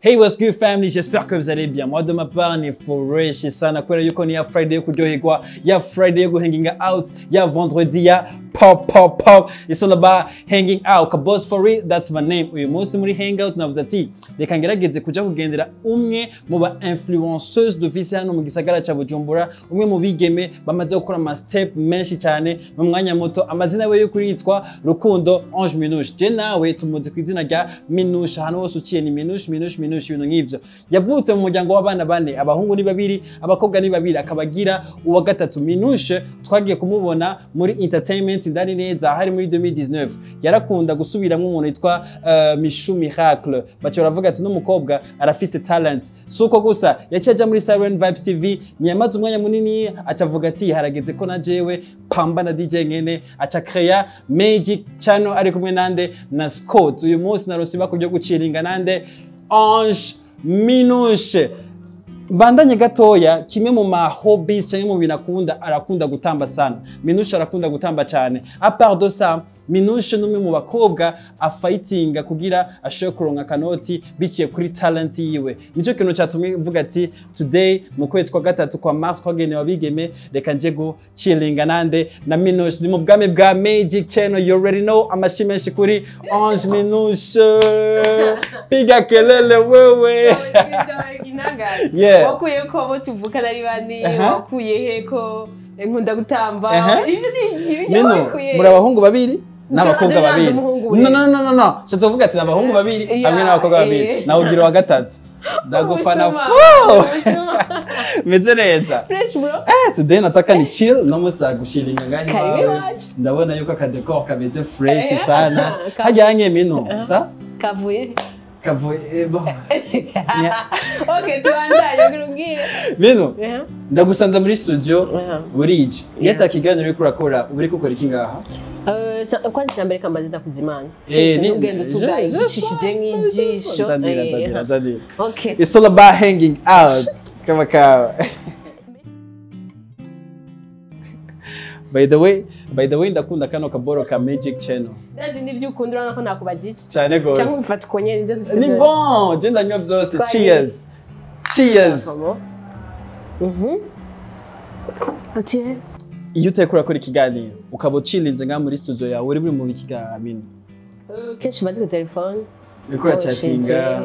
Hey, what's good family? J'espère que vous allez bien. Moi, de ma part, ni fresh sana kubera yuko ni ya Friday yo kuryoherwa, ya Friday yo guhanginga out, ya vendredi ya pop pop pop. It's all about hanging out. Kaboss for real, that's my name. Uyu munsi muri hangout navuze ati reka ngerageze kuja kugendera umwe mu ba influenceuse dufise hano mu gisagara ca Bujumbura, umwe mu bigeme bamaze gukora ama step menshi cyane mu mwanya muto. Amazina we yo kuri yitwa Rukundo Ange Minouche. Je nawe tumuzi ku izina rya Minouche, ahantu hose uciye ni Minouche, Minouche, Minouche, ibintu nk'ivyo. Yavutse mu muryango w'abana bane, abahungu ni babiri, abakobwa ni babiri, akabagira uwa gatatu. Minouche twagiye kumubona muri entertainment ndani neza hari muri 2019. Yarakunda gusubiramwo umuntu yitwa Michou Miracle. Baca baravuga ati n'umukobwa arafise talent. Suko gusa yaciye aja muri Siren Vibes TV, ntiyamaze umwanya munini aca avuga ati harageze ko na jewe pamba na DJ ngene, aca creya Magic Channel ari kumwe nande na Scott. Uyu munsi narose ibako ryo guciringa nande Ange Minouche. Mbandanye gatoya, kimwe mu ma hobbies cyangwa mu bintu akunda, arakunda gutamba sana. Minouche arakunda gutamba cyane. À part de ça, Minouche n'umwe mu bakobwa afightinga kugira ashobore kuronka akanoti biciye kuri talent yiwe. Nico kintu cyatumye mvuga ati today mu kwezi kwa gatatu kwa mars kwagenewe abigeme, reka nje gu chillinga nande na Minouche. Ni mu bwami bwa Magic Channel, you already know. Amashi menshi kuri Ange Minouche. Piga kelele wewe. Yeah. Wakuye ko abo tuvukana ari bane? Wakuye he ko nkunda gutamba? Ivyo ni ibyo Mino, wakuye? Muri abahungu babiri n'abakobwa Jewe babiri. ndi umuhungu we. No, no, no, no, no. Nshatse kuvuga ati abahungu babiri hamwe n'abakobwa babiri. Nawe ugira uwa gatatu. Ndagufana Ubusuma, fu. ubusuma. Meze neza. Fresh, bro. Eh, today nataka ni chill, no musi gushiringa ngaho Karibu iwawe. iwacu. Ndabona yuko akadécor kameze fresh sana. Hajyanye mino, sa? Kavuye. Kavuye bon. Okay, tubandanye kugira umbwire. Mino, ndagusanze muri studio burije. Iyo atakiganiro uriko urakora, uba uriko ukora iki ngaha? Kwanza icya mbere kambaze ndakuzimana. N'ubwenge tugaye gicishije nk'ijisho. Nzanira, nzanira, nzanira. Okay. It's all about hanging out. Kama kawa. By the way, ndakunda kano kaboro ka Magic Channel. Ndazi n'ibyo ukunda, urabona ko nakubajije. Cyane Cyangwa gose. ubifata uko nyene nivyo dufise Ni byose. bon, je ndanywa byose. Twagiye. Cheers. Cheers. Okay. Iyo utari urakora ikiganiro, ukaba ucilinze ngaha muri studio yawe, uri mu ikiganiro? Kenshi mba ndi ku telefone. Uriko urachatinga.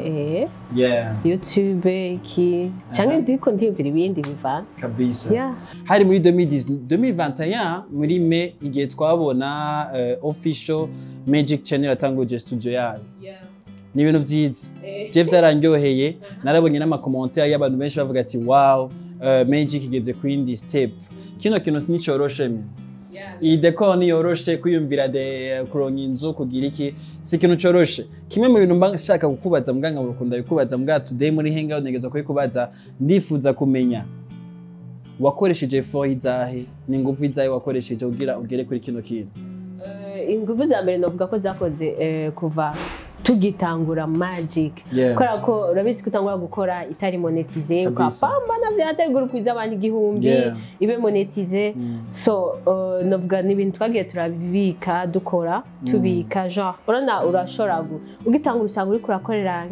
YouTube iki cyangwa ndiko ndiyumvira ibindi bivana. Kabisa. Hari muri 2019, 2021 muri mai, igihe twabona official Magic Channel atanguje studio yayo. Ni ibintu byiza. Je vyarandyoheye, narabonye n'amacommentaire y'abantu benshi bavuga ati wow, Magic igeze ku yindi step. Kino kintu sinicoroshe mwe. Iyi décor niyoroshe kwiyumvira de kuronka inzu kugira iki, si ikintu coroshe. Kimwe mu bintu mba nshaka kukubaza muganga burukunda bikubaza mbwa today muri hangout ntegezwa kubikubaza, ndifuza kumenya wakoresheje effort izahe, ni ingufu izahe wakoresheje kugira ugere kuri kino kintu? Ingufu za mbere novuga ko zakoze kuva tugitangura Magic, kubera ko urabizi ko utangura gukora itari monétisé, ukapambana vyategura ukwiza abantu 1000 ibe monétisé. So novuga ni ibintu twagiye turabibika, dukora, tubika, genre urabona urashobora ugitangura usanga uriko urakorera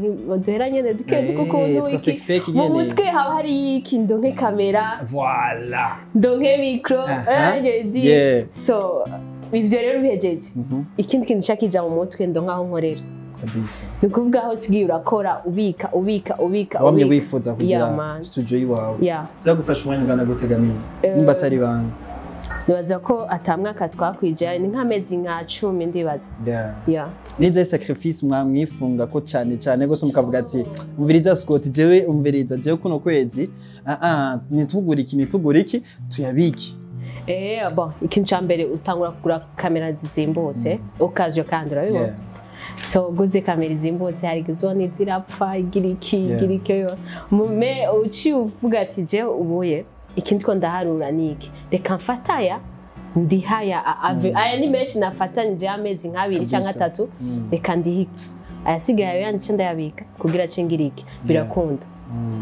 duhera nyene duke duke ukuntu twa iki fake fake mu nyene. mutwe haba hari iki: ndonke kamera, Voilà. ndonke micro. So ivyo rero bihejeje, ikindi kintu ca kiza mu mutwe, ndonka aho nkorera. Ni ukuvuga aho usigaye urakora, ubika, ubika, ubika, Wamye ubika. wifuza kugira Yeah, man. studio yiwawe. Vyagufasha umwanya ungana gute Gamini, nimba atari banga? Nibaza ko ata mwaka twakwije, ni nk'amezi nka 10 ndibaza. Yeah. Nize sacrifice mwamwifunga ko cyane cyane gose mukavuga ati umviriza Scott, jewe umviriza jewe, kuno kwezi nitugura iki, nitugura iki, tuyabike. Bon, ikintu ca mbere utangura kugura kamera zizimbutse occasion, kandi urabibona. So uguze kamera izimbutse, hari igihe uzibona zirapfa, igira iki, igira iki yo. Mume uciye uvuga ati jewe ubuye ikindi ko ndaharura ni iki, reka mfataya ndihaya aya ni menshi nafatanyije amezi nk'abiri cyangwa atatu, reka ndihe ayasigaye, ayo yandi nce ndayabika kugira cengira iki. Birakunda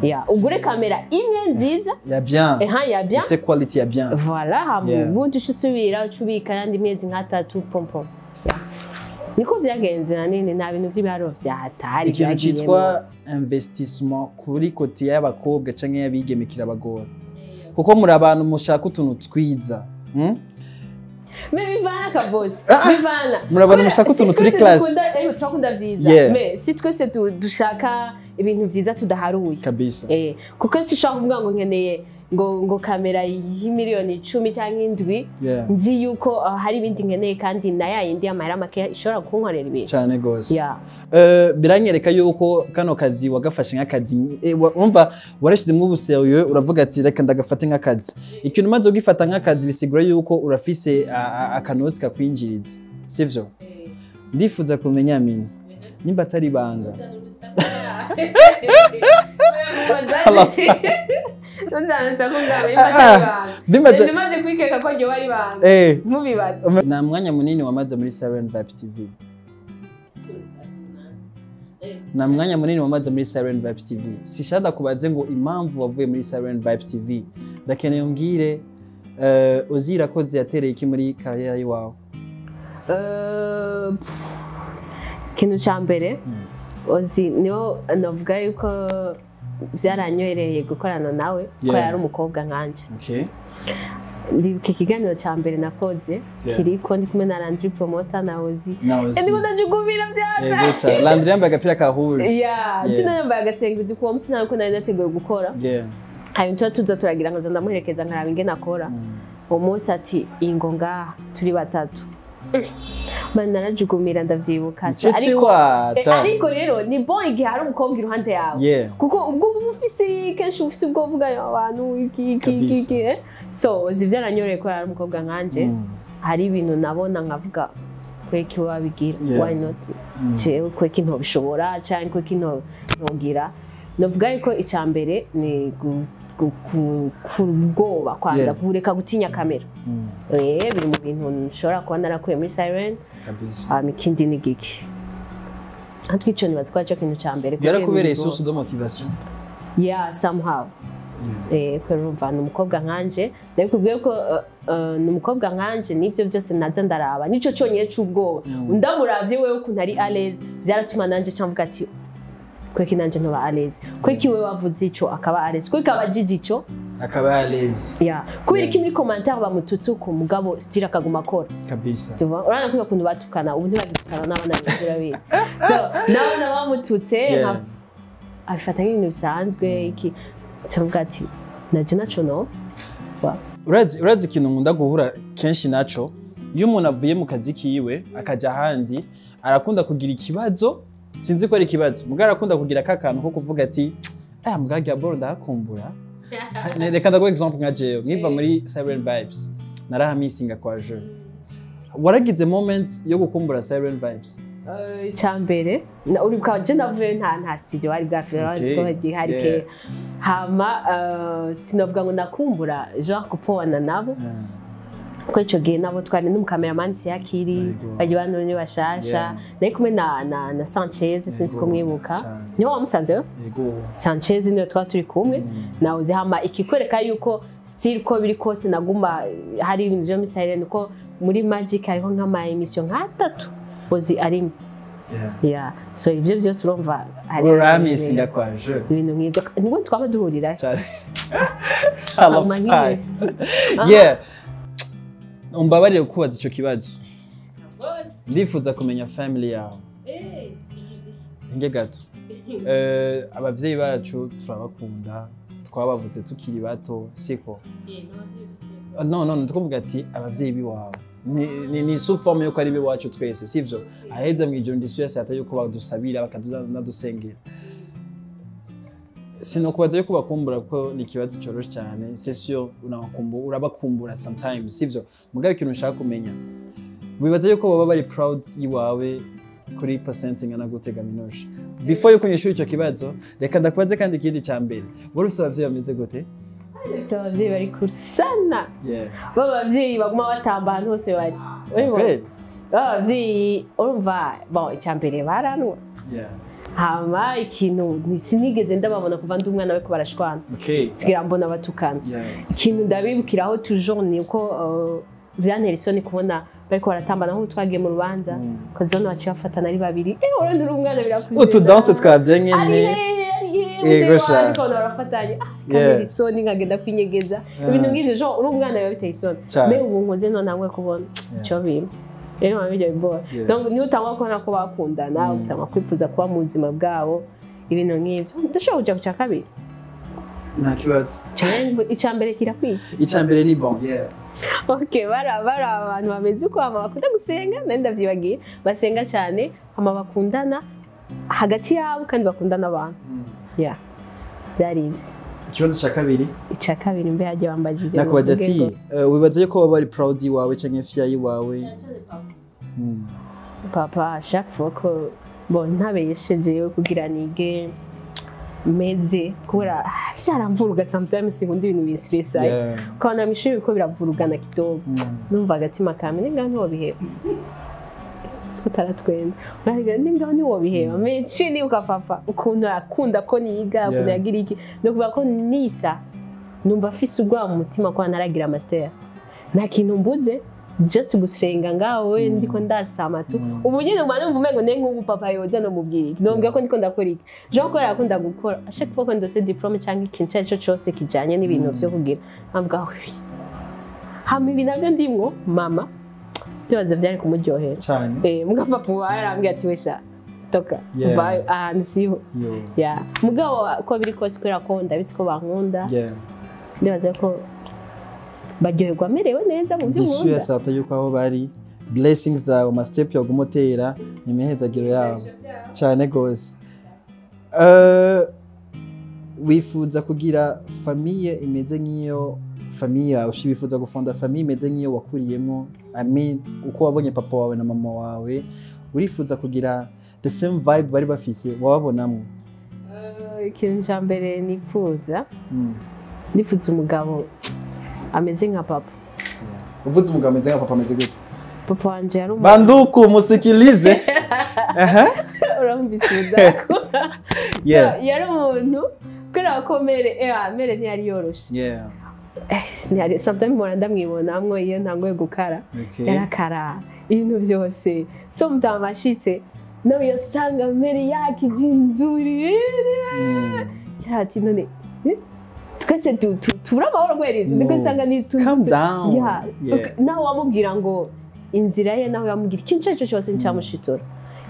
ya ugure kamera imwe nziza. Ya bien. Eha, ya bien. C'est quality ya bien. Voilà, hama ubundi uca usubira uca ubika ayandi mezi nk'atatu pompom. Niko vyagenze na nini, nta bintu vy'ibiharuro vya hatari. Ikintu vyagiyemwo. citwa investissement kuri côté y'abakobwa canke y'abigeme kirabagora, kuko muri abantu mushaka utuntu twiza? Mais bivana kabosi. Ah, ah. Bivana. Muri abantu mushaka Si utuntu turi twese class. Turakunda vyiza. Mais si twese dushaka ibintu vyiza tudaharuye. Kabisa. Kuko sishobora kuvuga ngo nkeneye ngo kamera y'imiliyoni 10 cyangwa 7, nzi yuko hari ibindi nkeneye kandi na ya yindi y'amahera make ishobora kunkorera ibintu. Cane gose. Yeah. Biranyereka yuko kano kazi wagafashe nk'akazi. Urumva warashizemo ubu sérieux, uravuga ati reka ndagafate nk'akazi. Ikintu umaze kugifata nk'akazi bisigura yuko urafise akanoti kakwinjiriza, sivyo? Ndifuza kumenya, Amina, nimba atari ibanga. Ah, bimaze Bimaze kwikeka ko ryo bari banga. Mubibaza. Nta mwanya munini wamaze muri Siren Vibes TV. Nta mwanya munini wamaze muri Siren Vibes TV. Sishada kubaze ngo impamvu wavuye muri Siren Vibes TV. Ndakeneye umbwire uzira ko yatereye iki muri carrière yiwawe. Ikintu cya mbere, Ozi niyo navuga yuko byaranyohereye gukorana nawe ko yari umukobwa nkanje. Ndibuka ikiganiro cya mbere nakoze kiriko ndi kumwe na Landry Promoter na Ozi. Na Ozi. Ndiko ndajugumira byata. Gusa Landry yambaye agapira ka rouge. Yeah, tuna yambaye agasengeri kuwa musi ntabwo nari nateguye gukora. Hanyuma tuba tuza turagira nkaza ndamuherekeza nkaraba ingene akora. Uwo munsi ati ingo ngaha turi batatu. Man, narajugumira, ndavyibuka. So, Mchichi ariko wa ariko rero ni bon igihe hari umukobwa iruhande yawe, kuko ubwo uba ufise kenshi uba ufise ubwo uvuga abantu iki iki iki. Kabisa. Iki. So uzi vyaranyoreye ko ari umukobwa nkanje. Hari ibintu nabona nkavuga kweki wabigira, why not jewe, kweki ntobishobora canke kweki ntogira. Novuga yuko icya mbere ni ubwoba kwanza, kureka gutinya kamera. Biri mu bintu nshobora kuba narakuye muri Siren. Kabisa. Hama ikindi ni giki? Natwe ico nibaza ko aricyo kintu ca mbere. Byarakubereye source de motivation. Yeah, somehow. Kubera urumva ni umukobwa nkanje, ndabikubwiye ko ni umukobwa nkanje, n'ivyo byose naza ndaraba nico cyonyine c'ubwoba. Ndamuravye wewe ukuntu ari à l'aise, byaratuma nanje camvuga ati kweki nanje ntoba à l'aise, kweki wewe wavuze ico akaba à l'aise, kweki abajije ico akaba à l'aise. Yeah, kubera iki muri commentaire bamututse uku, mugabo still akaguma akora? Kabisa. Tu vois, urabona ko ukuntu batukana ubu ntibagitukana n'abana beza, urabizi. So n'abana bamututse abifata nk'ibintu bisanzwe iki, cyangwa ati naje naco no. Urazi ikintu nkunda guhura kenshi naco? Iyo umuntu avuye mu kazi kiwe akaja ahandi, arakunda kugira ikibazo, sinzi ko ari ikibazo, mugabo arakunda kugira ka kantu ko kuvuga ati aya mbwa boro ndahakumbura. Reka ndaguha example nka jewe nkiva muri Siren Vibes, narahamisinga kwa je. Waragize moment yo gukumbura Siren Vibes? Icya mbere uribuka je navuye nta studio bari bwafite, hari hari kera. Hama sinavuga ngo nakumbura genre kupona nabo, kuko icyo gihe nabo twari n'umukameramani Siyakiri. Bagiye bantu ni bashasha. Nari kumwe na Sanchez, sinzi ko mwibuka. Cyane. Niho wamusanze we? Yego. Sanchez niwe twaba turi kumwe. Nawe uzi. Hama ikikwereka yuko still ko biri kose naguma hari ibintu byo muri Siren, ko muri Magic hariho nk'ama émission nk'atatu Ozi arimo. Yeah, so ibyo byose urumva hari Uramisinga kwa je. ibintu nk'ibyo nibwo twaba duhurira. Cyane. Hama nk'ibi. Yeah, umbabarire kukubaza ico kibazo. Ndifuza kumenya family yawe. Inge gato. Abavyeyi bacu turabakunda, twabavuze tukiri bato, siko? No, tukuvuga ati abavyeyi biwawe ni sous forme yuko ari biwacu twese, sivyo? Aheza mu ijoro ndisuye sata yuko badusabira bakadusengera. Sinokubaza yuko bakumbura kuko ni ikibazo coroshe cyane, c'est sûr urabakumbura sometimes, sivyo? Mugabe ikintu nshaka kumenya, wibaza yuko baba bari proud yiwawe kuri percent ingana gute, Gaminoshe? Before yuko nyishura ico kibazo, reka ndakubaze kandi ikindi cya mbere: wari ufise abavyeyi bameze gute? Ufise abavyeyi bari cool sana. B'abavyeyi baguma batamba ahantu hose bari. Urabibona? Kweli? B'abavyeyi urumva, bon, icya mbere baranwa. Hama ikintu sinigeze ndababona kuva ndi umwana bariko barashwana. Sigira mbona batukana. Ikintu ndabibukiraho toujours ni uko vyantera isoni kubona. Bariko baratambana nk'ubu twagiye mu rubanza, kozone baciye bafatana ari babiri. Urabona uri umwana birakugenda. Utu danse twabye Ari nyene. Hehe, ari hehe? Yego Mzee sha. wanjye, ukabona barafatanye. Ah, kandi isoni nkagenda kwinyegeza. Ibintu nk'ivyo jo uri umwana biba biteye isoni. Cane. Mbe ubu nkoze none ntangwe kubona ico bimpa rero mama bijya bibora. Donc niyo utangwa kubona ko bakundana, utangwa kwifuza kuba mu buzima bwabo, ibintu nk'ivyo. Ndashobora kuja ku ca kabiri? Nta kibazo. Canke ica mbere kirakwiye? Icya mbere ni bon, yeah. Okay, bari abantu bameze uko, hama bakunda gusenga, nari ndavyibagiye, basenga cyane, hama bakundana hagati yabo kandi bakundana abantu. Yeah, byari ivyo. Ikibazo cya kabiri. Ica kabiri mbe hagiye bambajije ngo Nakubaza mvuge ati ngo wibaza yuko baba bari proud yiwawe canke fier yiwawe? Papa, chaque fois ko bon ntabeshe jewe kugira nige meze kubera vyaramvuruga sometimes, sinkunda ibintu binstressa. Ukabona mw'ishuri biriko biravurugana kidogo, numva agatima kame ningaho ntiwobiheba, siko utaratwenda ningaho ntiwobiheba menshi. Nibuka papa ukuntu akunda ko niga, ukuntu yagira iki, ni ukuvuga ko nisa numva afise ubwoba mu mutima ko ntaragira master, nta kintu mbuze, just gusenga ngaho we ndiko ndasama tu. Ubu nyene nguma numva umengo ne nk'ubu papa yoza no mubwira iki, nombwira ko ndiko ndakora iki, jean kubera akunda gukora. À chaque fois ko ndose diplôme canke ikintu icyo ari cyo cyose kijanye n'ibintu vyo kugira, avuga hui hama ibi navyo ndimwo mama, ndibaza vyari kumuryohera. Cyane. Muga papa ubu yarambwiye ati wesha toka vayo ahantu siho. Yo. Yeah, mugabo ko biri kose, kubera ko ndabitse ko bankunda, ndibaza ko baryoherwa merewe neza mu byo Ndisuye nkunda. Sata yuko aho bari blessings zawe, ama step yaguma utera ni imihezagiro yabo cyane gose. Wifuza kugira famille imeze nk'iyo famille yawe, wifuza gufonda famille imeze nk'iyo wakuriyemo? I mean, uko wabonye papa wawe na mama wawe, urifuza kugira the same vibe bari bafise wababonamo? Ikintu cya mbere nifuza, nifuza umugabo ameze nka papa. Uvuze umugabo ameze nka papa, ameze gute? Papa wanje yari umuntu Banduku musikilize. Aha. Urumvise ubudaku. Yeah. So, yari umuntu kubera ko mère mère ntiyari yoroshe. Ntiyari, sometimes mpora ndamwibonamwo iyo ntanguye gukara. Yarakara ibintu byose, so mutama ashitse nawe yasanga mère yakije inzuri. Ati none twese tubura amahoro kubera ibyo? No. Niko usanga ni Calm down. Yeah. Nawe wamubwira ngo inzira ye, nawe wamubwira ikintu icyo ari cyo cyose ncyamushitura,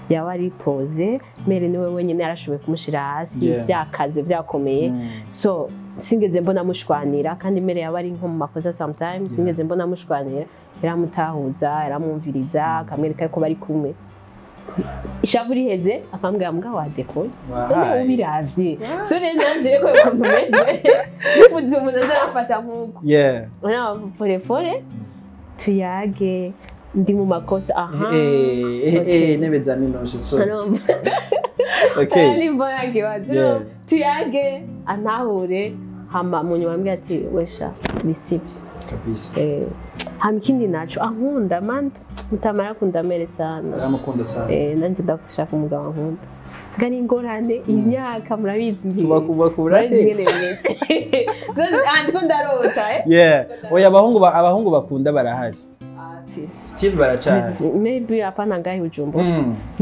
yaba ari posé. Mère niwe wenyine yarashoboye kumushyira hasi byakaze byakomeye. So singeze mbona amushwanira, kandi mère yaba ari nko mu makosa sometimes, singeze mbona amushwanira. Yaramutahuza, yaramwumviriza, akamwereka ko bari kumwe. Ishavu riheze akambwira mbwa wadekoye none Wahaye. Ubiravye. So rero nanje ko ukuntu meze, nifuza umuntu azarafata nk'uko urabona, pole pole tuyage, ndi mu makosa aha. Intebe za minoshe so. Urumva? Okay. Mbona kibazo. Tuyage, antahure, hama mu nyuma ambwira ati wesha bisibye. Kabisa. Hama ikindi naco ankunda man, mutamara akunda mère sana. Aramukunda sana. Nanje ndagushaka umugabo ankunda. Mbwa ni ingorane imyaka murabizi Tubakubakura murabizi he? ingene bimeze. So, ndiko ndarota. Yeah. Oya, abahungu bakunda barahari. Still baracahari. Maybe hapana ngahe Bujumbura.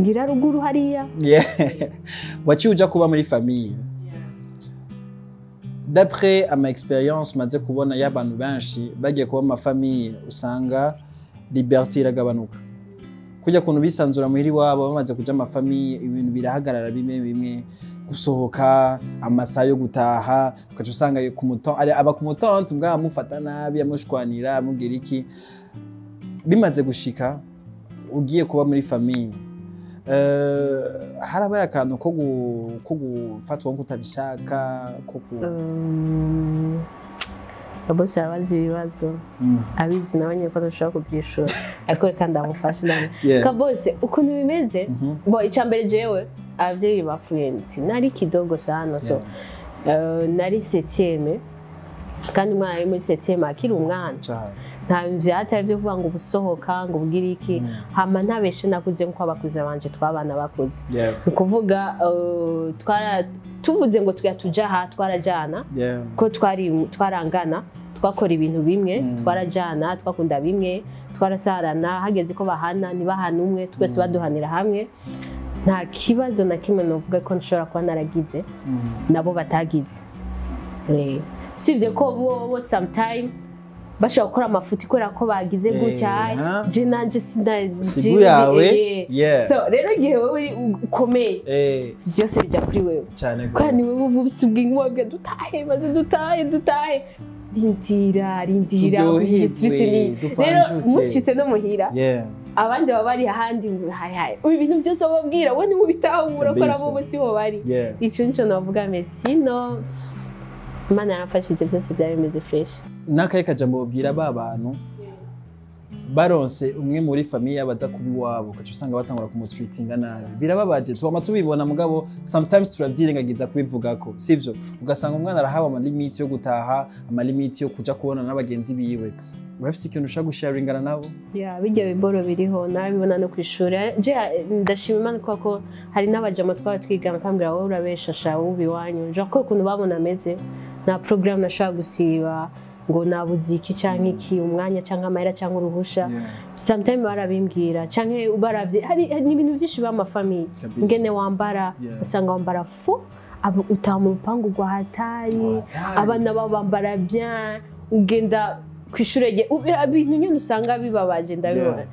Ngira ruguru hariya. Yeah. Waciye uja kuba muri famille. D'après ama expérience maze kubona y'abantu benshi bagiye kuba mu ma famille, usanga liberté iragabanuka. Kujya kuntu bisanzura muhira iwabo, bamaze kuja mu ma famille ibintu birahagarara bimwe bimwe, gusohoka, amasaha yo gutaha, ugaca usanga ku muto ari aba ku mutonzi mbwa amufata nabi, amushwanira, amubwira iki. Bimaze gushika ugiye kuba muri famille, harabaye akantu ko gufatwa nko kutabishaka ko ku Bose arabazi ibibazo. Abizi nawe nyine ko adashobora kubyishura, ariko reka ndamufashe nawe. Kabose ukuntu bimeze, bo icya mbere jewe ababyeyi bapfuye nti nari kidogo sana, so nari septième, kandi umwana ari muri septième akiri umwana. Cyane. Nta vyatari byo kuvuga ngo ubusohoka ngo ubwire iki. Hama ntabeshe nakuze nkuko abakuze banje twabana bakuze. Ni ukuvuga twara tuvuze ngo tuya tuja aha twarajana, ko twari twarangana. Twakora ibintu bimwe, twarajana, twakunda bimwe, twarasarana. Hageze ko bahana, ntibahana umwe, twese baduhanira hamwe. Nta kibazo na kimwe novuga ko nshobora kuba naragize nabo batagize. Usibye ko bo sometime bashobora gukora amafuti kubera ko bagize gutya, je nanje sina Sigu yawe, So rero igihe wowe uri ukomeye, vyose bija kuri wewe, cyane kandi gose. wewe uba ufise ubwingo, dutahe, maze dutahe, dutahe, rindira, rindira. Turyoherwe, Stress dupanjuke. Rero mushitse no muhira, abandi baba bari ahandi, hayi hayi, ubu ibintu byose bababwira, we niwe ubitahura ko nabo bose bo bari. Ico nico navuga, mais sinon Imana yaramfashije, byose byari bimeze fresh. N'akahe kajambo babwira ba bantu baronse umwe muri famille baza kuba iwabo, ugaca usanga batangura kumutreatinga nabi? Birababaje, twama tubibona, mugabo sometimes turavyirengagiza kubivugako, sivyo? Ugasanga umwana arahawe amalimiti yo gutaha, amalimiti yo kuja kubona n'abagenzi biwe. Urafise ikintu ushaka gusharingana nabo? Ya, bijya biboro biriho, narabibona no ku ishuri. Je ndashima Imana kubera ko hari n'abajama twaba twigana akambwira: "Wowe urabesha sha, wowe iwanyu." Nje ko ukuntu babona ameze, nta programme nashobora gusiba ngo nabuze iki canke iki, umwanya canke amahera canke uruhusha. Sometimes barabimbwira canke baravye, hari n'ibintu byinshi b'amafamille, ingene wambara, usanga wambara fu utaha mu rupangu rwa hatari, Hatari. abana babo bambara bien, ugenda ku ishure ibintu nyine usanga bibabaje, ndabibona.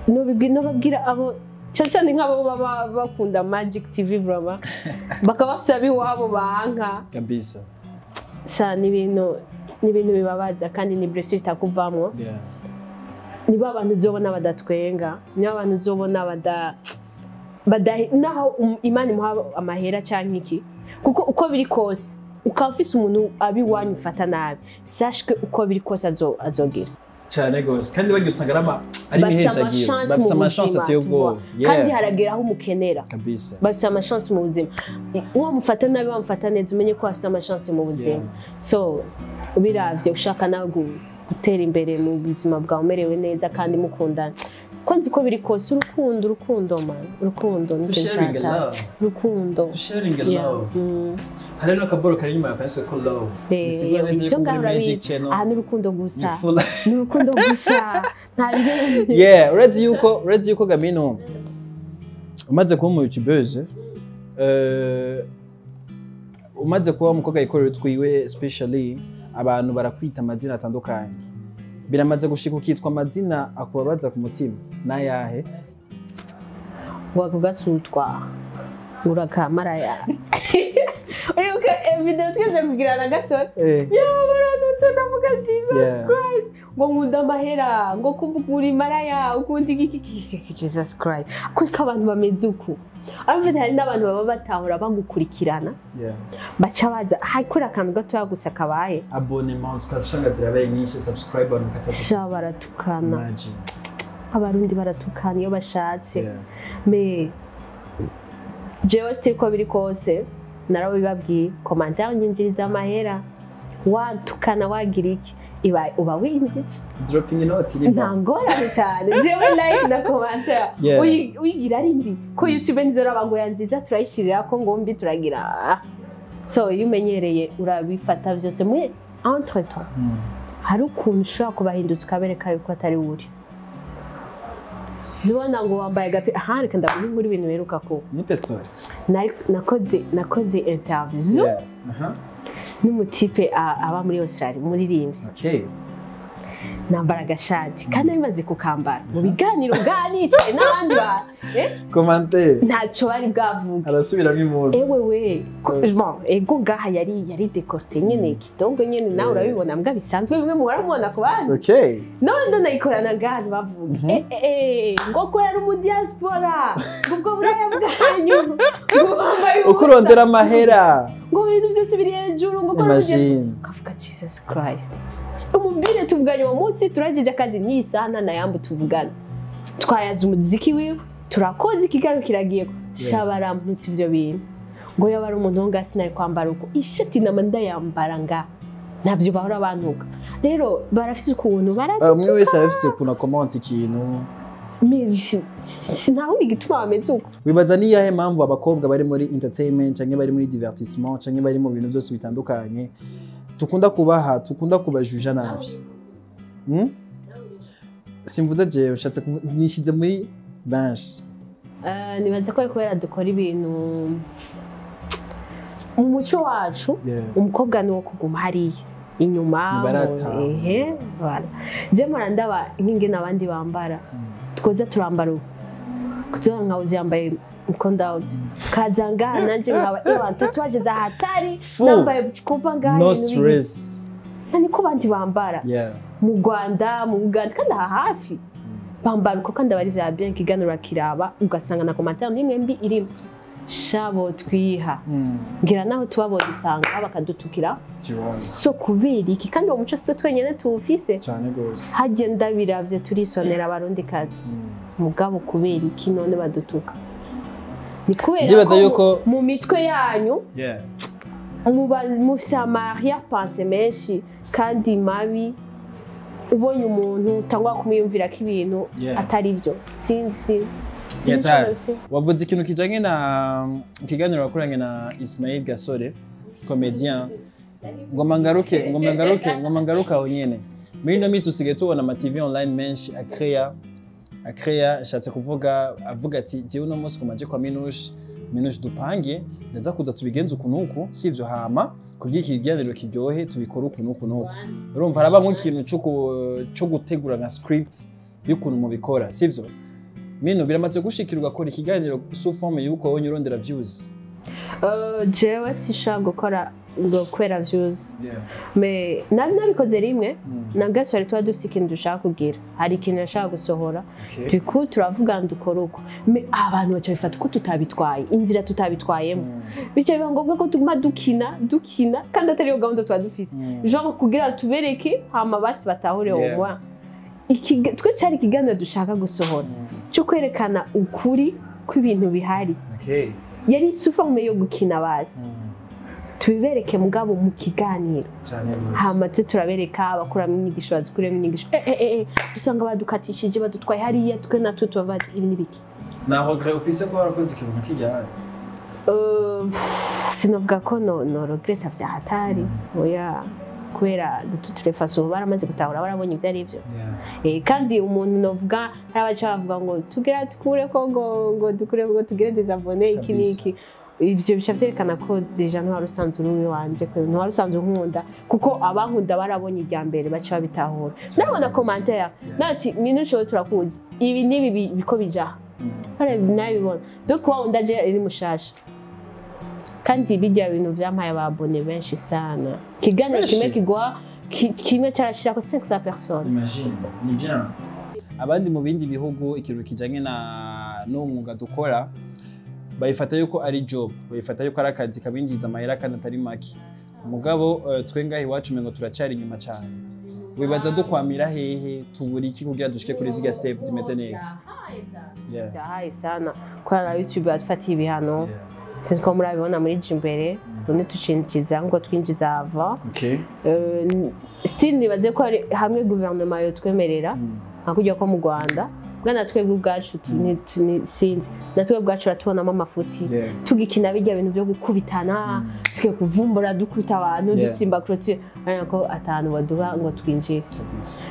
Nobabwira abo cyane cyane nk'abo baba bakunda Magic TV, vraiment bakaba bafise ab'iwabo banka. Sha, ni ibintu bibabaza kandi ni blessure itakuvamwo. Nibo abantu uzobona badatwenga, nibo abantu uzobona bada naho Imana imuha amahera canke iki, kuko uko biri kose ukaba ufise umuntu abi iwanyu ufata nabi, sache que uko biri kose azogira. Cyane gose, kandi bagiye usanga ari Bafise imihezagiro. amachance Bafise mu amachance buzima, ateye tu vois. ubwoba. Kandi haragera aho umukenera. Bafise amachance mu buzima. Wamufata nabi, wamufata neza, umenye ko bafise amachance mu buzima. So ubiravye, ushaka nawe gutera imbere mu buzima bwawe umerewe neza kandi mukundana, ko nzi ko biri kose urukundo, urukundo man, urukundo To nibyo sharing a nshaka. love. Urukundo. To sharing a love. Hari n'akaboro kari inyuma yakanditswe ko love. Bisigura neza Ivyo yuko ngaho muri Magic urabizi. Channel Aha ni urukundo ni gusa. Full. Ni urukundo gusa, nta birenze. Yeah, uretse yuko Gamino umaze kuba umu youtubeuse, umaze kuba umukobwa yikorera utwiwe, especially abantu barakwita amazina atandukanye. Biramaze gushika ukitwa amazina akubabaza ku mutima, n'ayahe? Wakugasutwa urakamaraya. Uribuka video twese kugirana gasore? Baranutse, ndavuga Jesus Christ, ngo nkunda amahera, ngo kumva maraya, ukunda iki iki iki, Jesus Christ, kuko abantu bameze uku. Ariko hari n'abantu baba batahura bagukurikirana, baca baza hakora akantu gatoya gusa kabaye. Abonnement ukazusanga zirabaye nyinshi, subscribe abantu ukataza. Sha, baratukana. Imagine. Abarundi baratukana iyo bashatse. Mais jewe siko biri kose, narabibabwiye, commentaire nyinjiriza amahera. Watukana, wagira iki, iba uba winjije. Dropping inoti ni Nta ngorane cyane. Jewe like na commentaire uyigira ari mbi, ko YouTube nzora ngo ya nziza turayishirira, ko ngo mbi turagira. So iyo umenyereye urabifata byose. Muri entre temps hari ukuntu ushobora kubahindutsa ukabereka yuko atari uri. Ubona ngo wambaye agapira aha, reka ndaguhe inkuru, ibintu biheruka kuba. Ni story. Nakoze interview Zoom n'umutipe aba muri Australia, umuririmbyi. Nambara agashati kandi nari kukambara mu biganiro bwanicaye n'abandi bantu, Commentaire. Ntacyo bari bwavuge. Arasubiramo impunzi. Ewe we, bon, ego ngaha yari décolleté nyene kidogo nyene, nawe urabibona, mbwa bisanzwe, bimwe muhora mubona ku bandi. None nayikorana ngaha ntibavuge, ngo ko yari umu diaspora, ngo ubwo buraya bwanyu, ngo wambaye ubusa, Uko urondera amahera. ngo ibintu byose biri hejuru, ngo ko ari umu diaspora. Imagine. Ukavuga Jesus Christ. Umubwire tuvuganye uwo munsi turageje akazi n'iyi saha nta nayambu tuvugana, twayaze umuziki wiwe, turakoze ikiganiro kiragiye. Sha, baramputse ivyo bintu, ngo yaba ari umuntu wo ngasi nari kwambara uko ishati nama ndayambara nga ntavyo bahora bantuka. Rero barafise ukuntu Ah, umwe wese arafise ukuntu akomanta ikintu. Sinahura igituma bameze uko. Wibaza ni iyahe mpamvu abakobwa bari muri entertainment canke bari muri divertissement canke bari mu bintu byose bitandukanye Dukunda kubaha, dukunda kubajuja nabi. Simvuze jewe, ushatse nishize muri benshi. Nibaze ko ari kubera dukora ibintu mu muco wacu. Umukobwa ni uwo kuguma hariya inyuma. Ntibarataha. Ehe, voilà. Je mpora ndaba nk'ingene abandi bambara, twoza turambara uku kugira nka uzi yambaye mkondo kaza ngaha, nanje nkaba ewa tatouage za hatari. Fu. Nambaye kupa ngaha No ibintu stress. Niko abandi bambara mu Rwanda, mu Uganda, kandi aha hafi bambara uko, kandi aba ari vya bien. Ikiganiro kiraba ugasanga na commentaire n'imwe mbi irimo shabo twiha. Ngira naho tuba dusanga bakadutukira. Kibazo. So kubera iki? Kandi uwo muco si twenyene tuwufise. Cyane gose. Hagenda biravye turisonera abarundi kazi, mugabo kubera iki none badutuka? Ni kubera Ndibaza ko yuko mu mitwe yanyu muba mufise ama arrière-pensées menshi kandi mabi. Ubonye umuntu utangwa kumwiyumvira ko ibintu atari byo, sinzi sinzi ico Yatari. nose. Wavuze ikintu kijanye na ikiganiro wakoranye na Ismail Gasore, comédien. Ngoma ngaruke aho nyene. Muri ino minsi dusigaye tubona ama TV online menshi akreya, nshatse kuvuga avuga ati: "Jewe uno munsi kumaje kwa Minouche, Minouche dupange, ndaza kuza tubigenze uku nuku, sivyo? Hama kugira iki kiganiro kiryohe tubikore uku nuku nuku." Urumva harabamwo ikintu co gutegura nka script y'ukuntu mubikora, sivyo? Mino biramaze gushikira ugakora ikiganiro sous forme y'uko wonye urondera views? Jewe sishobora gukora ngo kubera views, mais nari nabikoze rimwe na Gasore. Tuba dufise ikintu dushaka kugira, hari ikintu yashaka gusohora. Du coup turavuga dukora uko, mais abantu baca bifata uko tutabitwaye, inzira tutabitwayemo. Bica biba ngombwa ko tuguma dukina dukina, kandi atari yo gahunda tuba dufise, genre kugira tubereke, hama basi batahure. Au moins twe cari ikiganiro dushaka gusohora cyo kwerekana ukuri kw'ibintu bihari. Yari sous forme yo gukina, bazi tubibereke mugabo mu kiganiro. Cyane rwose. Hama twe turabereka, abakuramo inyigisho bazikuremo inyigisho. Dusanga badukatishije, badutwaye hariya, twe natwe tuba ibi n'ibiki. Na regret ufise ko warakoze ikintu nka kijyanye? Sinavuga ko no regretta vya hatari, oya, kubera de toutes les façons baramaze gutahura, barabonye ibyo ari byo. Kandi umuntu novuga hari abaca bavuga ngo tugira tukure ko ngo dukure ngo tugire des abonnés, iki n'iki. Ivyo bica vyerekana ko déjà ntwari usanzwe uri uwanje, ko ntwari usanzwe unkunda, kuko abankunda barabonye irya mbere baca babitahura. Nabona commentaire nati: "Minushe turakuzi, ibi n'ibi biko bija nabibona." Donc wa wundi aje ari mushasha, kandi bijya bintu vyampaye aba abonnés benshi sana. Ikiganiro Fresh. kimwe kigwa kimwe carashirako 500 personnes. Imagine, ni bien. Abandi mu bindi bihugu ikintu kijanye na n'uwo mwuga dukora bayifata yuko ari job, bayifata yuko ari akazi kabinjiza amahera kandi atari make. Mugabo twe ngaha iwacu umengo turacyari inyuma cyane. Wibaza dukwamira hehe? Tubura iki kugira dushike kuri zirya step zimeze neza? Vyahaye sana kubera na YouTube yadufatiye ibihano. Sinzi ko murabibona muri Jimbere, none tucinjiza ngo twinjiza ava. Still nibaze ko hari hamwe guverinoma yotwemerera nka kurya ko mu Rwanda bwa natwebwe ubwacu sinzi, natwe ubwacu uratubonamo amafuti. Tugikina bijya bintu byo gukubitana, tugiye kuvumbura dukubita abantu, dusimba clôture, urabona ko atanu baduha ngo twinjire.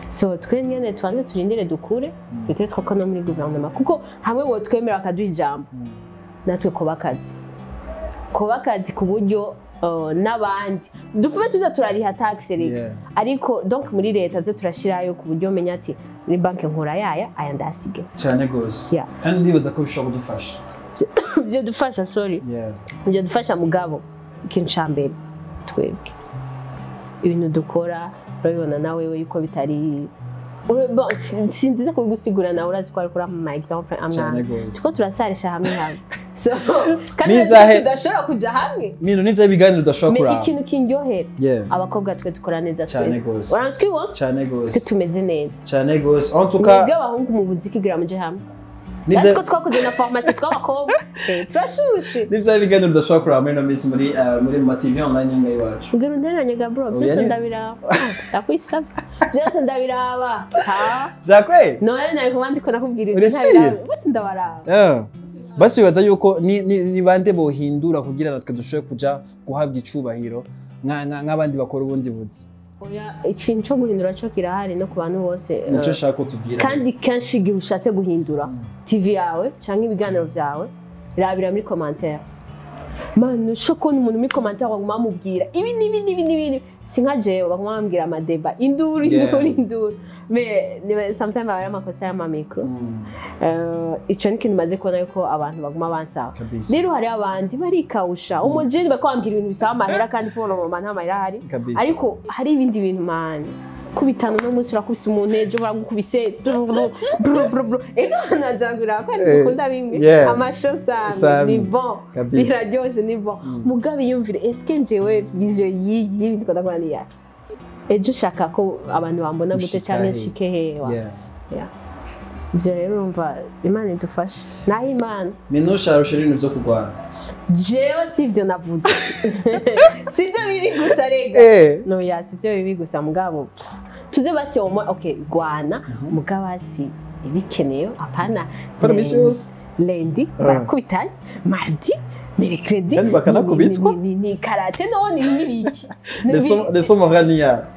So twe nyene tubanze turindire dukure, peut-être ko no muri guverinoma, kuko hamwe botwemera bakaduha ijambo, natwe kuba akazi ku buryo n'abandi dufume tuza turariha taxe reka. Ariko donc muri leta zo turashirayo ku buryo menya ati muri banki nkura yaya, aya ndasige. Cyane gose. Kandi ndibaza ko bishobora kudufasha. Byo dufasha, sorry, byo dufasha. Mugabo ikintu ca mbere, twebwe ibintu dukora urabibona nawe we yuko bitari bon, sinziza kubigusigura, nawe urazi ko ariko urampa ama exemple amwe Cyane amwe. gose. Turiko turasarisha hamwe hamwe, so kandi tudashobora kuja hamwe. Mino nivyo biganiro udashobora Mais kuraba. ikintu kindyohera, abakobwa twe dukora neza Cyane twese. gose. Uranzwi wo Cyane twe gose. tumeze neza. Cyane gose. En tout cas, Mwebwe abahungu mubuze kugira muje hamwe. Natwe ko twakoze na formation tw'abakobwa. Turashushe. Nivyo biganiro udashobora kuraba muri ino minsi muri ma TV online ngaho iwacu. Ubwira unteranye Gabro, Oya, byose ndabiraba. Ndakwisabye, byose ndabiraba, ha. Vyakweli? None nari kuba ndiko nakubwira ibyo Uri sûr? ntabiraba, bose ndabaraba. Basi wibaza yuko ni bande bohindura kugira natwe dushobore kuja guhabwa icubahiro? nk'abandi bakora ubundi buzi. Oya, ikintu cyo guhindura cyo kirahari no ku bantu bose. Nico nshaka ko tubwira. Kandi kenshi igihe ushatse guhindura TV yawe cyangwa ibiganiro byawe, rabira muri commentaire. Man, usho kubona umuntu muri commentaire baguma bamubwira ibi n'ibi n'ibi n'ibi, si nka jewe baguma bambwira amadeba, induru, induru, induru. Mais sometimes aba ari amakosa y'amamikro. Ico ni ikintu maze kubona yuko abantu baguma bansaba. Rero hari abandi barikawusha umujeni bakambwira ibintu bisaba amahera, kandi pour le moment nta mahera ahari. Ariko hari ibindi bintu, man, kubitana no munsi urakubise umuntu, ejo baragukubise bro bro bro, ego nazangura ko dukunda bimwe amasho sami, ni bon, biraryoshe, ni bon. Mugabe yumvire, est-ce njewe vision y'iyi ndiko ndakora ni yahe? Ejo ushaka ko abantu bambona gute cyangwa nshike hewa? Ibyo rero urumva Imana idufashe, naho Imana. Minusha arusha ibintu byo kurwana. Jewe sivyo navuze, sivyo bibi gusa rega. No ya, sivyo bibi gusa, mugabo tuze basi au okay gwana, mugabo basi ibikeneyo apana. Para misi yose. Lundi barakubitana, mardi, mercredi kandi bakanakubitwa. Ni karate none ni ibiki? Leçon morale ya.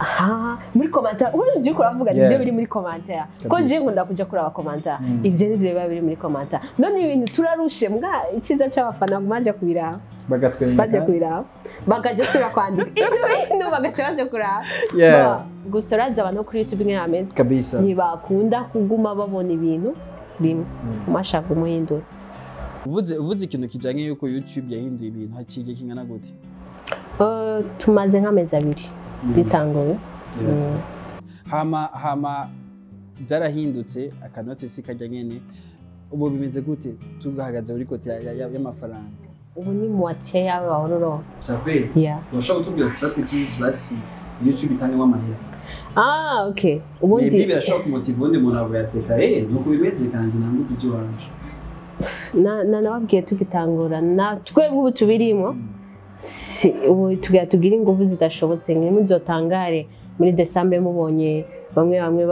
Aha, muri commentaire ubundi ivyo uravuga nivyo biri muri commentaire, ko je nkunda kuja kuraba commentaire, ivyo nivyo biba biri muri commentaire. None ibintu turarushe mbwa iciza c'abafana gumanje kubiraba, bagatwenga, baje kubiraba, bakaje sura kwandika ivyo bintu, bagaca baje kuraba. Gusa urazi abantu kuri YouTube ngene ameze kabisa, ntibakunda kuguma babona ibintu bimwe, umashaka umuhindura. Uvuze ikintu kijanye yuko YouTube yahinduye ibintu, haciye kingana gute? Tumaze nk'amezi 2 bitanguye. Hama byarahindutse, akanotisi kajya nyene. Ubu bimeze gute tugahagaze uri kote y'amafaranga? Ubu ni moitié yawe bahororo. Sabe? Yeah. Urashobora kutubwira strategies basi YouTube itangwa amahera? Ah, okay. Ubundi maybe birashobora kumotiva undi muntu avuga ati nuko bimeze kandi nanguze ibyo wanje. Na nababwiye tugitangura na twebwe ubu tubirimo. Ubu tugira tugira ingufu zidashobotse, ntimuzotangare muri December mubonye bamwe bamwe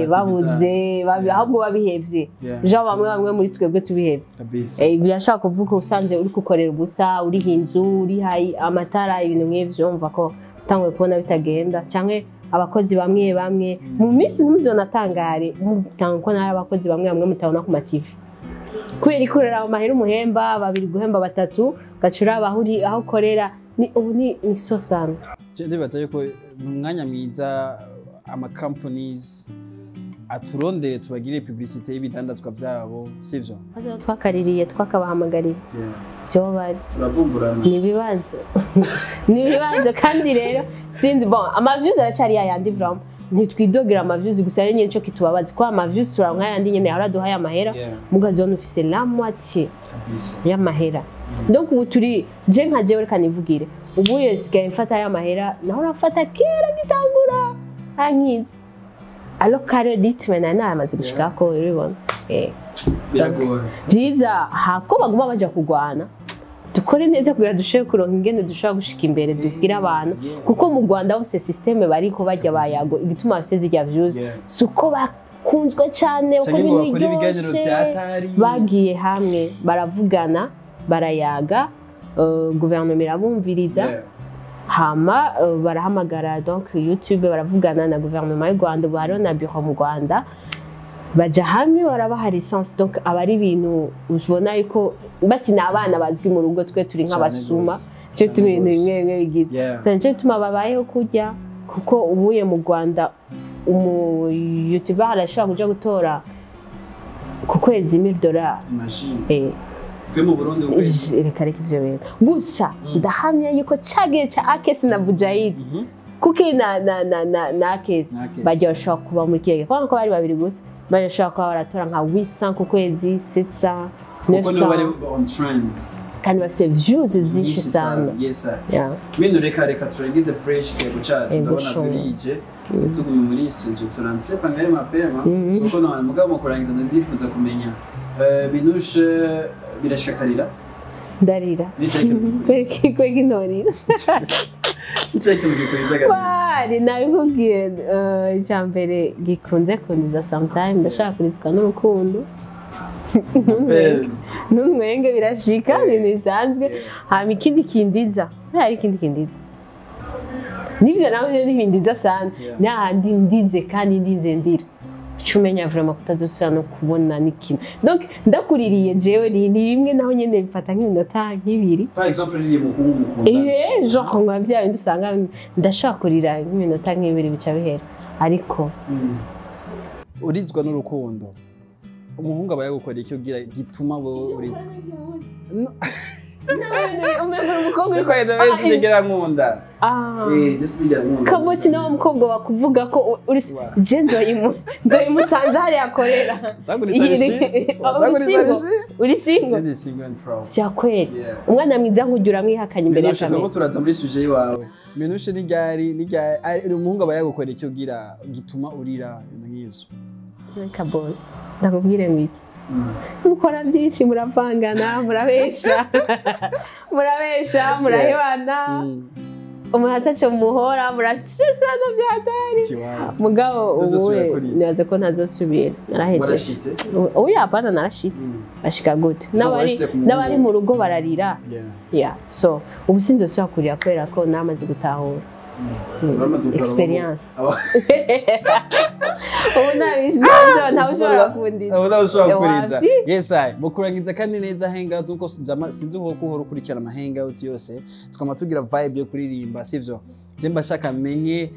babuze, ahubwo babihevye, jean bamwe bamwe muri twebwe tubihevye. Birashaka kuvuga usanze uri kukorera ubusa, uriha inzu, uriha amatara, ibintu nk'ivyo, umva ko utanguye kubona bitagenda, canke abakozi bamwe bamwe mu minsi ntimuzonatangare mutanga ko nari abakozi bamwe bamwe mutabona ku ma TV, kubera ikorera amahera umuhemba babiri guhemba batatu, gacura abahuri aho ukorera ni ubu ni so sana. Ndibaza yuko umwanya mwiza ama companies aturondere tubagire publicité y'ibidandazwa byabo, sivyo? Baza twakaririye twakabahamagariye. Sibo bari. Turavumburana. Ni ibibazo. Ni ibibazo kandi rero sinzi bon ama views aracari yayandi vraiment. Ntitwidogera ama views gusa rero nyine cyo kitubabaza ko ama views turanka yandi nyene ahora duhaye amahera, mugazi wone ufise la moitié y'amahera. Donc ubu turi je nka jewe reka nivugire, ubu yesigaye mfata y'amahera naho urafata kera gitangura ankiza alors credit mena namaze gushika ko uribona. Biragoye byiza hako baguma baja kugwana, dukore neza kugira dushobore kuronka ingene dushobora gushika imbere dubwira abantu, kuko mu Rwanda hose systeme bariko bajya bayago igituma bafise zijya views suko bakunzwe cyane uko bintu bagiye hamwe baravugana barayaga, guverinoma irabumviriza, hama barahamagara donc YouTube baravugana na guverinoma y'u Rwanda, baro na bureau mu Rwanda, baja hamwe barabaha licence. Donc aba ari ibintu ubona yuko basi n'abana bazwi mu rugo, twe turi nk'abasuma, cyo tuma ibintu bimwe bimwe bigize sanje tuma babayeho kurya, kuko ubuye mu Rwanda umu YouTuber arashobora kuja gutora ku kwezi $1000. Imagine. Twe mu Burundi ukwezi reka reka ivyo bintu gusa ndahamya yuko cagiye ca Akesi na Bujahid kuki na Akesi bajya bashobora kuba muri kiyege kwa ko bari babiri gusa, bajya bashobora kuba baratora nka 800 ku kwezi, 700, 900, kuko bari on trend kandi bafise views zinshi sana. Yes sir. Bintu reka turangize fresh kego cacu, ndabona burije tugume muri studio turantre pangare mapema soko na mugabo mu kurangiza ndifuza kumenya Minouche birashakarira ndarira kweki ntorira Wari nabikubwiye icya mbere gikunze kundiza sometime ndashaka kurizwa n'urukundo. Bez. Ntunwenge, birashika, ibintu bisanzwe. Hama ikindi kindiza, hari ikindi kindiza, nivyo nawe ntibindiza sana. Nahandi ndize kandi ndinze ndira, uca umenya vraiment kutazosubira no kubona n'ikintu. Donc ndakuririye jewe ni rimwe, naho nyene bifata nk'iminota nk'ibiri. Par exemple riri muhungu mukundana. Genre nka bya bindi usanga ndashobora kurira nk'iminota nk'ibiri, bica bihera, ariko Urizwa n'urukundo, umuhungu aba yagukoreye icyo ugira gituma wowe urizwa? No. Umukobwa Cyo kwa sinigera nkunda. Je sinigera nkunda. Kabotsi nawe umukobwa bakuvuga ko uri je nzoyimusanze hariya akorera. Tanguriza Uri single? Uri single? Je ndi single and proud. Vya kweli? Yeah. Umwana mwiza nk'ujya uramwihakanye imbere ya Minushe, ko kamera. turaza muri sujet yawe. Minushe, ni ryari umuhungu aba yagukoreye icyo ugira gituma urira, ibintu nk'ivyo? Kabosi, ndakubwire ngo iki: mukora byinshi, muravangana, murabesha, murabesha, murahebana, umuntu ataco muhora murasesana byatari. Kiwazi. Mugabo Ntuzosubira ubu kuriza. nibaze ko ntazosubira, narahejeje. Warashitse. Oya, apana, narashitse. Bashika gute? Warashitse ku muhungu. N'abari mu rugo bararira. Yeah, so ubu sinzosubira kurira kubera ko namaze gutahura. Waramaze gutahura. Experience. Ubu ntawe ushobora kundiza. Ubu ntawe ushobora kuriza. Wapi? Yes, I mu kurangiza kandi neza hangout, nuko sinzi uko uhora ukurikirana ama hangout yose, tukaba tugira vibe yo kuririmba, sivyo? Je mba shaka menye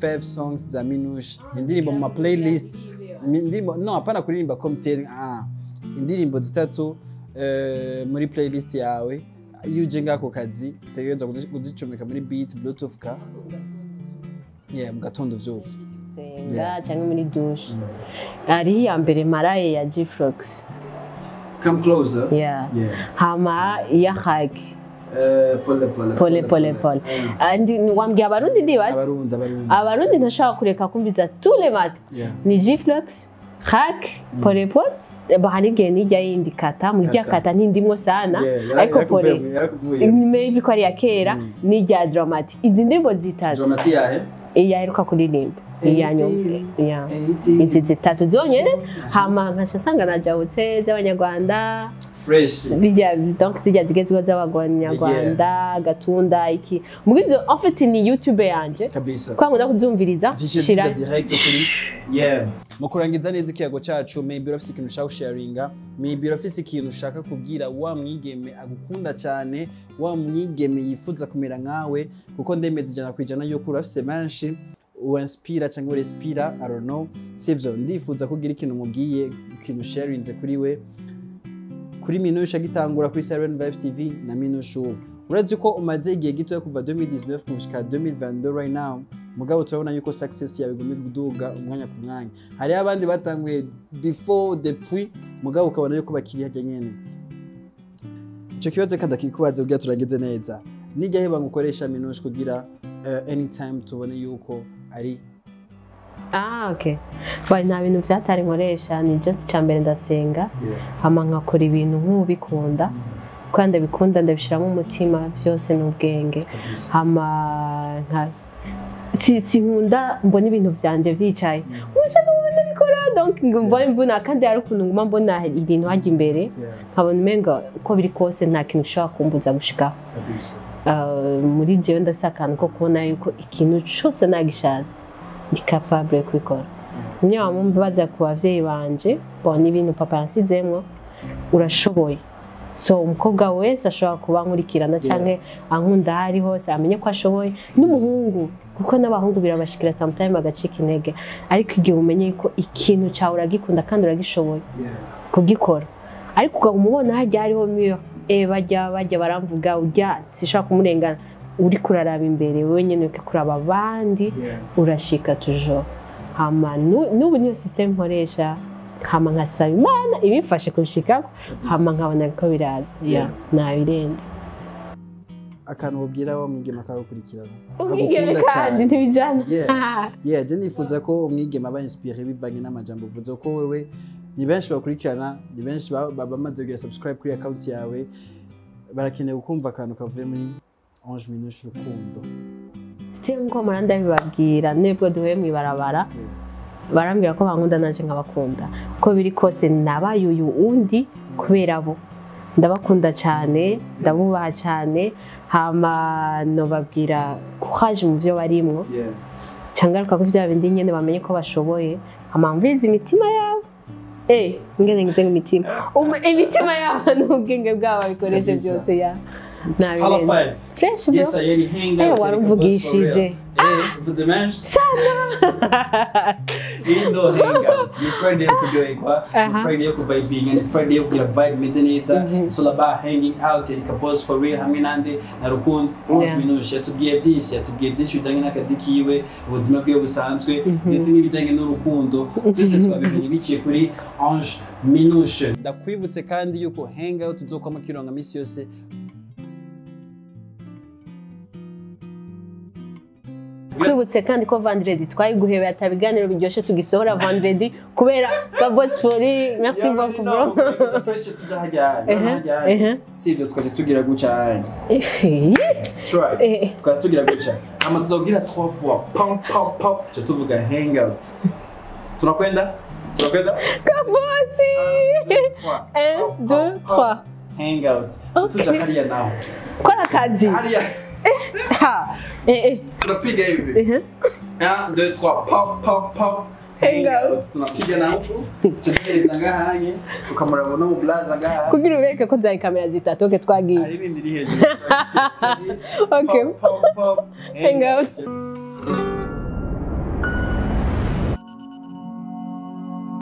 five songs za Minouche, indirimbo mu ma playlist, indirimbo, no, hapana kuririmba comme tel, indirimbo zitatu muri playlist yawe. Iyo uje ngako kazi utegerezwa kuzicomeka muri beat bluetooth ka, yeah, mu gatondo uvyutse. Gusenga cyangwa muri douche, hariho iya mbere, Maraye ya G-Flox. Come closer. Yeah. Hama iya Haki. Pole pole. Pole pole pole. Wambwiye Abarundi, ndibaza. Abarundi, Abarundi. Abarundi ntashobora kureka kumviza tous les matins. Ni G-Flox, Hak, pole pole. Hari igihe nijya yindi kata mu Kata. Kata ntindimwo sana. Ariko pole Yarakuvuyemo. Maybe ko ari iya kera, n'ijya Dramatic, izi ndirimbo zitatu. Dramati yahe? Iya aheruka kuririmba, iya nyuma. Yeah. Izi zitatu zonyene, hama nkaca nsanga najabutse z'Abanyarwanda. Fresh. Bijya, donc zijya zigezweho z'Abanyarwanda, gatunda iki muri izo. En fait ni YouTube yanje Kabisa. kwa nkunda kuzumviriza. Zishe shira ziza direct kuri, yeah. Mu kurangiza neza ikiyago cacu, maybe urafise ikintu ushaka gusharinga, maybe urafise ikintu ushaka kubwira wa mwigeme agukunda cyane, wa mwigeme yifuza kumera nkawe, kuko ndemeza 100% yuko urafise benshi uinspira cyangwa urespira, I don't know, sivyo? Ndifuza kugira ikintu mubwiye, ikintu sharinze kuri we, kuri Minushe agitangura kuri Siren Vibes TV na Minushe ubu. Uretse ko umaze igihe gito, kuva 2019 gushika 2022 right now, mugabo turabona yuko success yawe iguma kuduga umwanya ku mwanya. Hariho abandi batanguye before, depuis, mugabo ukabona yuko bakiri harya nyene. Ico kibazo kandi akikubaza kugira turagize neza: nijya banga ukoresha, Minushe, kugira anytime tubone yuko ari Ah, okay. Bari nta bintu vyatari nkoresha, ni just icambere ndasenga, hama nkakora ibintu nk'ubikunda, kandi ndabikunda, ndabishiramo umutima vyose n'ubwenge. Kabisa. Hama nka sinkunda mbona ibintu vyanje vyicaye, ushaka ngo ndabikora, donc ngo mbone mbona, kandi hari ukuntu nguma mbona ibintu hajya imbere, nkabona umenga uko biri kose nta kintu ushobora kumbuza gushikaho. Kabisa. Muri jewe ndafise akantu ko kubona yuko ikintu cose nagishatse ndi capable kubikora. Niyo wamumbaza ku bavyeyi banje, bon, ibintu papa yansizemwo: urashoboye. So umukobwa wese ashobora kuba ankurikirana canke ankunda aho ari hose amenye ko ashoboye, n'umuhungu, kuko n'abahungu birabashikira sometime bagacika intege, ariko igihe umenye ko ikintu cawe uragikunda kandi uragishoboye kugikora, ariko ukaguma ubona hajya hariho mur, bajya bajya baramvuga, ujya sishobora kumurengana, uriko uraraba imbere wewe nyene, uriko kuraba abandi, urashika toujours. Hama n'ubu niyo system nkoresha, hama nkasaba Imana ibimfashe kubishikako, hama nkabona ko biraza. Yeah, nabirenze. Akantu wabwira wa mwigeme akagukurikirana Umwigeme? agukunda Kandi cyane. ntibijana. Yeah, je nifuza ko umwigeme aba inspiré bivanye n'amajambo uvuze, ko wewe ni benshi bakurikirana, ni benshi bamaze kugira subscribe kuri account yawe, barakeneye kumva akantu kavuye muri Ange Minouche Rukundo. Si nkuko mpora ndabibabwira, nibwo duhuye mw'ibarabara. Barambwira ko bankunda, nanje nkabakunda. Uko biri kose nabaye uyu undi kubera bo. Ndabakunda cyane, ndabubaha cyane. Hama nobabwira courage mu byo barimwo, cyangwa ko vya bindi nyene bamenye ko bashoboye. Hama mvize imitima yabo, ingene ngize imitima, imitima yabo n'ubwenge bwabo babikoreshe byose ya. Hala five. Fresh bro. Yes, yari hangout. Warumvugishije. Uvuze menshi sana. Indo hangout. Ni Friday yo kuryoherwa, ni Friday yo kuvibinga, ni Friday yo kugira vibe imeze neza. It's all about hanging out and Kaboss for real hamwe nande na Rukundo Ange Minouche. Yatubwiye byinshi, yatubwiye byinshi bijyanye n'akazi kiwe, ubuzima bwiwe busanzwe, ndetse n'ibijyanye n'urukundo. Byose twabimenye biciye kuri Ange Minouche. Ndakwibutse kandi yuko hangout tuzokwama kironga misi yose. Kwibutse kandi ko vendredi twayiguhebeye atabiganiro biryoshye tugisohora vendredi kubera Kaboss for real. Merci beaucoup bro. Si ibyo twaje tugira guca. Try. Twaje tugira guca. Ama tuzogira 3 fois. Pom pom pom. Je tuvuga hangout. Tunakwenda? Tunakwenda? Kaboss. 1 2 3. Hangout. Tuja hariya naho. Kora kazi. Hariya. Tunapiga hivi. 1 2 3 pop pop pop. Hangout. Tunapiga na huku. Tunagereza ngahanye tukamuraba no mu blaza ngaha. Kugira ubereke ko zari kamera zitatu okay twagiye. Hari nindi iri hejuru. Okay. Pop pop. Hangout.